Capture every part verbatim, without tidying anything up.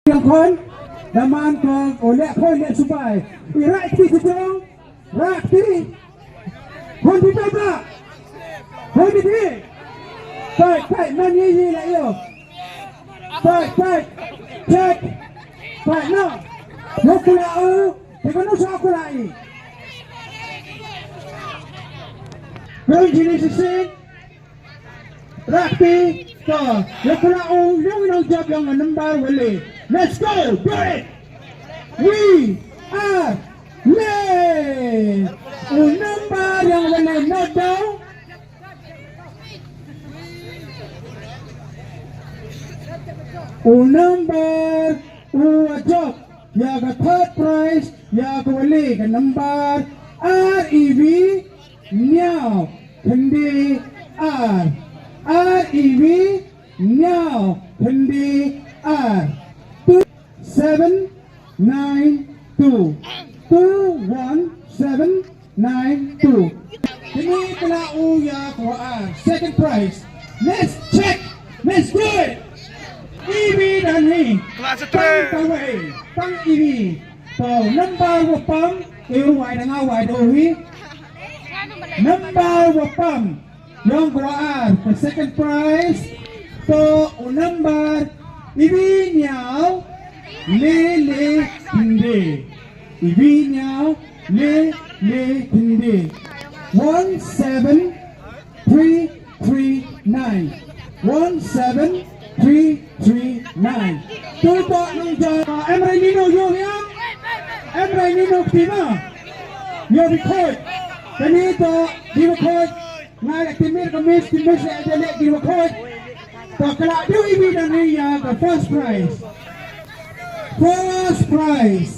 Yang khun, da man ko, u leh khun leh subai. I rak ti ki jong, rak ti. Khun ti ta ta. Khun ti ti. Tai, tai, man ye ye la yo. Tai, tai. Check. Tai, no. Yo kula u, te ko no sa kula i. Khun ti ni si si. Rugby, to, ïa pula u, ïa u nongjop ïa u number wale. Let's go, do it. We are late. U number ïa u wale, not down. U number u jop ïa ka third prize ïa ka wale ka number ar iwi hynñiew khyndai ar. Ar iwi hynñiew khyndai ar. Two seven nine two. Two one seven nine two. Kini kala u ïa ka wa ar. Second prize. Let's check. Let's do it. Iwi dan hi. Kelas three. Tang kawei. Tang iwi. To, number wa pam, eh, wai da nga wai da wi. Number wa pam, ïong wa ar, the second prize. To, u number, iwi hynñiew, le le hynde. Iwi hynñiew, le le hynde. One seven, three three nine. One seven three three nine. Tu to nang ja, em rai ni no yo ya. Em rai ni no tima. Yo record. Kani to di record. Ngai la timir kamis, timir se ada le di record. To kala du ibi dan ni ya the first prize. First prize.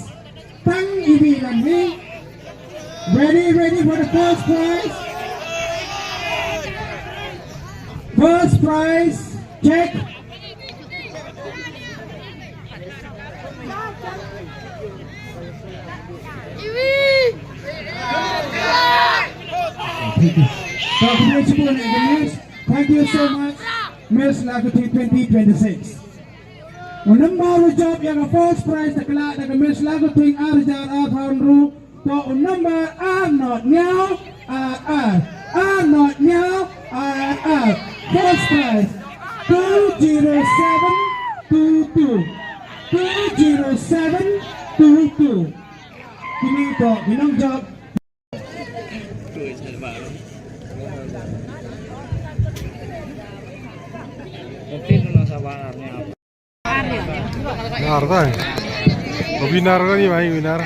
Tang iwi lam hi. Ready, ready for the first prize? First prize, check. Thank you. Congratulations, Miss. Thank you so much, Miss Lakuti twenty twenty-six. U number u jop ïa ka first prize te kala da ka Miss Lakuti ar hajar arphew hynriew. To u number ar nod hynñiew ar ar. Ar nod hynñiew ar ar. First prize two zero seven two two. Two zero seven two two. Kini to ki nongjop. Winner ta. Winner ka ni bhai, winner.